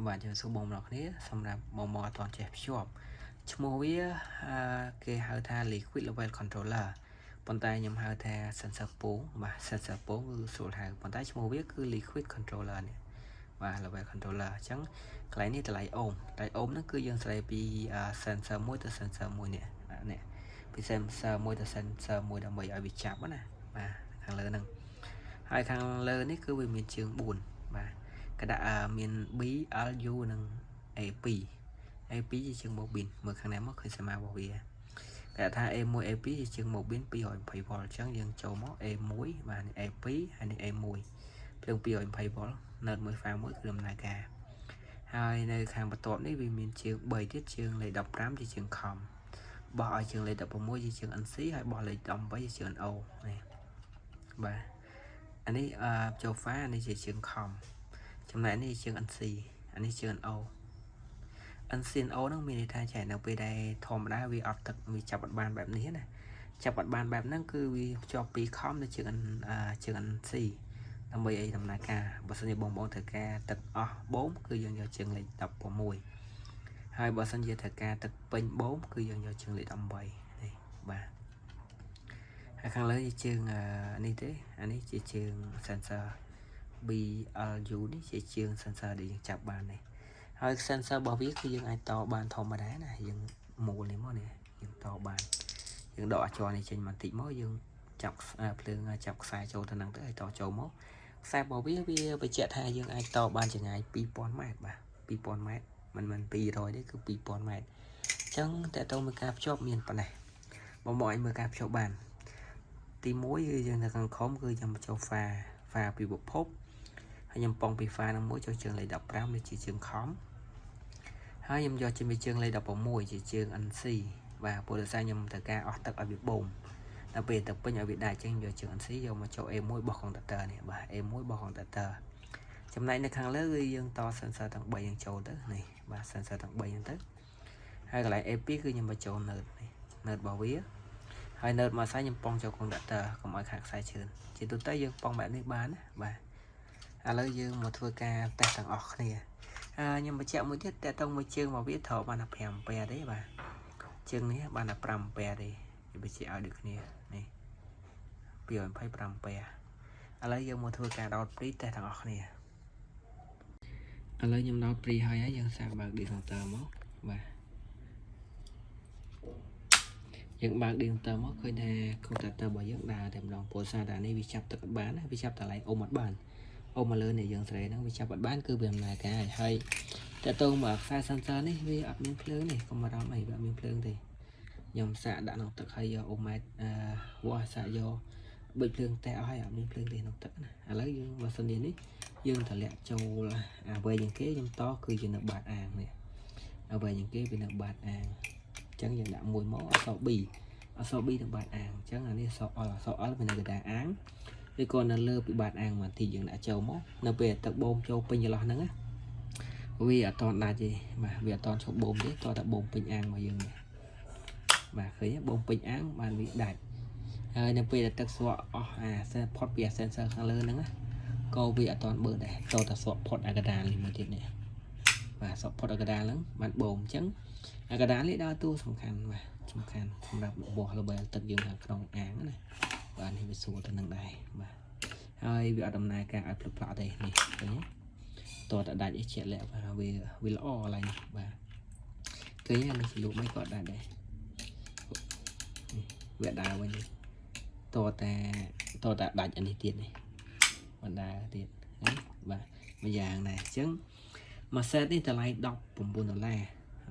បាទជម្រាបសួរបងប្អូនគ្នាសម្រាប់បងមកអត់ទាន់ចេះភ្ជាប់ឈ្មោះវាគេហៅថា liquid level controller ប៉ុន្តែខ្ញុំហៅថា sensor ពងបាទ sensor ពងគឺស្រួលហៅប៉ុន្តែឈ្មោះវាគឺ liquid controller នេះបាទ level controller អញ្ចឹងកន្លែងនេះតម្លៃអូមតម្លៃអូមហ្នឹងគឺយើងស្រេចពី sensor មួយទៅ sensor មួយនេះនេះពី sensor មួយទៅ sensor មួយដើម្បីឲ្យវាចាប់ណាបាទខាងលើហ្នឹងហើយខាងលើនេះគឺវាមានជើង4បាទកដាក់មាន B L U និង A2 A2 ជាជើង bobine មើលខាងនេះមកឃើញសមារបស់វាគេថា A1 A2 ជាជើង bobine 220 V អញ្ចឹងយើងចូលមក A1 បាទនេះ A2 ហើយនេះ A1 ភ្លើង220 V នៅមួយហ្វាមួយគឺដំណើរការហើយនៅខាងបន្ទាប់នេះវាមានជើង3ទៀតជើងលេខ15ជាជើង COM បោះឲ្យជើងលេខ16ជាជើង NC ហើយបោះលេខ18ជាជើង NO នេះបាទអានេះអឺចូលហ្វានេះជាជើង COM ចំណែកនេះជើង NC អានេះជើង NO NC NO ហ្នឹងមានន័យថាចែនៅពេលដែលធម្មតាវាអត់ទឹកវាចាប់អត់បានបែបនេះណាចាប់អត់បានបែបហ្នឹងគឺវាភ្ជាប់ពី COM ទៅជើងជើង NC ដើម្បីឲ្យដំណើរការបើសិនជាបងប្អូនត្រូវការទឹកអស់បូមគឺយើងយកជើងលេខ16ហើយបើសិនជាត្រូវការទឹកពេញបូមគឺយើងយកជើងលេខ18នេះបាទហើយខាងលើជាជើងនេះទេអានេះជាជើង sensor BLU នេះជាជើង sensor ដែលយើងចាប់បាននេះហើយ sensor របស់វាគឺយើងអាចតបានធម្មតាណាយើងមូលនេះមកនេះយើងតបានយើងដកអាចរនេះចេញបន្តិចមកយើងចាប់ភ្លើងចាប់ខ្សែចូលទៅនឹងទៅឲ្យតចូលមកខ្សែរបស់វាវាបញ្ជាក់ថាយើងអាចតបានចម្ងាយ2000ម៉ែត្របាទ2000ម៉ែត្រមិនមិន200ទេគឺ2000ម៉ែត្រអញ្ចឹងតើតើមើលការភ្ជាប់មានប៉ុណ្ណេះបងមកឲ្យមើលការភ្ជាប់បានទី1គឺយើងនៅខាងក្រោមគឺយើងបញ្ចូលហ្វាហ្វាពីប្រភពហើយខ្ញុំប៉ងពីហ្វានឹងមួយចូលជើងលេខ15នេះជាជើង COM ហើយខ្ញុំយកជាជើងលេខ16ជាជើង NC បាទព្រោះដោយសារខ្ញុំត្រូវការអស់ទឹកឲ្យវាបូមដល់ពេលទឹកពេញឲ្យវាដាច់អញ្ចឹងយកជើង NC យកមកចូល A1 របស់ contactor នេះបាទ A1 របស់ contactor ចំណែកនៅខាងលើគឺយើងត sensor ទាំង3យើងចូលទៅនេះបាទ sensor ទាំង3ហ្នឹងទៅហើយកន្លែង A2 គឺខ្ញុំបញ្ចូល node នេះ node របស់វាហើយ node មួយខ្សែខ្ញុំប៉ងចូល contactor កុំឲ្យខាតខ្សែជឿនជាទូទៅយើងប៉ងបែបនេះបានណាបាទឥឡូវយើងមកធ្វើការតេស្តទាំងអស់គ្នាហើយខ្ញុំបញ្ជាក់មួយទៀតតើតមួយជើងមកវាត្រូវបានតែ5អាំពែទេបាទជើងនេះបានតែ5អាំពែទេបញ្ជាក់ឲ្យដូចគ្នានេះ225អាំពែឥឡូវយើងមកធ្វើការដោតព្រីតេស្តទាំងអស់គ្នាឥឡូវខ្ញុំដោតព្រីហើយហើយយើងសាកបើក disjoncteur មកបាទយើងបើក disjoncteur មកឃើញថា contactor របស់យើងដើរតែម្ដងព្រោះសារតែនេះវាចាប់ទឹកអត់បានណាវាចាប់តែឡែងអ៊ុំអត់បានអ៊ុំមកលើនេះយើងស្រេហ្នឹងវាចាប់អត់បានគឺវាដំណើរការហើយតើតងមកខ្សែ sensor នេះវាអត់មានភ្លើងទេកុំបារម្ភអីវាអត់មានភ្លើងទេខ្ញុំសាកដាក់ក្នុងទឹកហើយយកអ៊ុំម៉ែត្រអឺវាស់សាកយកបិចភ្លើងតែអស់ហើយអត់មានភ្លើងទេក្នុងទឹកណាឥឡូវយើងបើសិននេះយើងតម្លាក់ចូលអាវែងជាងគេខ្ញុំតគឺជានៅបាតអាងនេះអាវែងជាងគេវានៅបាតអាងអញ្ចឹងយើងដាក់មួយមកអក្សរ B អក្សរ B នៅបាតអាងអញ្ចឹងអានេះអក្សរ L អក្សរ L វានៅកណ្ដាលអាងឬក៏នៅលើពីបាតអាងបន្តិចយើងដាក់ចូលមកនៅពេលទឹកបូមចូលពេញចន្លោះហ្នឹងណាវាអត់តដាច់ទេបាទវាអត់តឈប់បូមទេតតែបូមពេញអាងមកយើងនេះបាទឃើញបូមពេញអាងបានវាដាច់ហើយនៅពេលដែលទឹកស្រកអស់អាសេផុតពីអា sensor ខាងលើហ្នឹងណាក៏វាអត់តបឺដែរតតែស្រកផុតអាកដាលនេះមួយទៀតនេះបាទស្រកផុតអាកដាលហ្នឹងបានបូមអញ្ចឹងអាកដាលនេះដើរតួសំខាន់បាទសំខាន់សម្រាប់បោះ level ទឹកយើងខាងក្នុងអាងណាបាទនេះវាស្រួលទៅនឹងដែរបាទហើយវាអត់ដំណើរការឲ្យភ្លឹបផ្លាក់ទេនេះឃើញទេតតែដាច់ឯជាក់លាក់បាទវាវាល្អកន្លែងនេះបាទឃើញនេះជាលោកមិនក៏ដាច់ដែរវាដើរវិញតតែតតែដាច់អានេះទៀតនេះបណ្ដើទៀតណាបាទមួយយ៉ាងដែរអញ្ចឹងមួយ set នេះតម្លៃ19ដុល្លារ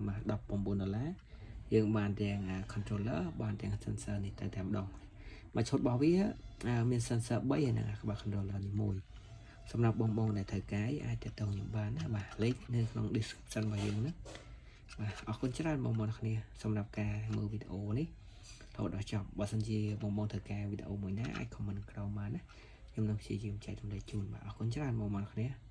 បាទ19ដុល្លារយើងបានទាំង controller បានទាំង sensor នេះទៅតែម្ដងមួយឈុតរបស់វាមាន sensor 3ហើយនិងក្បាល controller នេះមួយសម្រាប់បងបងដែលត្រូវការអាចទាក់ទងខ្ញុំបានណាបាទលេខនៅក្នុង description របស់យើងណាបាទអរគុណច្រើនបងប្អូនគ្នាសម្រាប់ការមើលវីដេអូនេះរហូតដល់ចប់បើសិនជាបងបងត្រូវការវីដេអូមួយណាអាច comment ក្រោមបានណាខ្ញុំនឹងព្យាយាមចែករំលែកជូនបាទអរគុណច្រើនបងប្អូនគ្នា។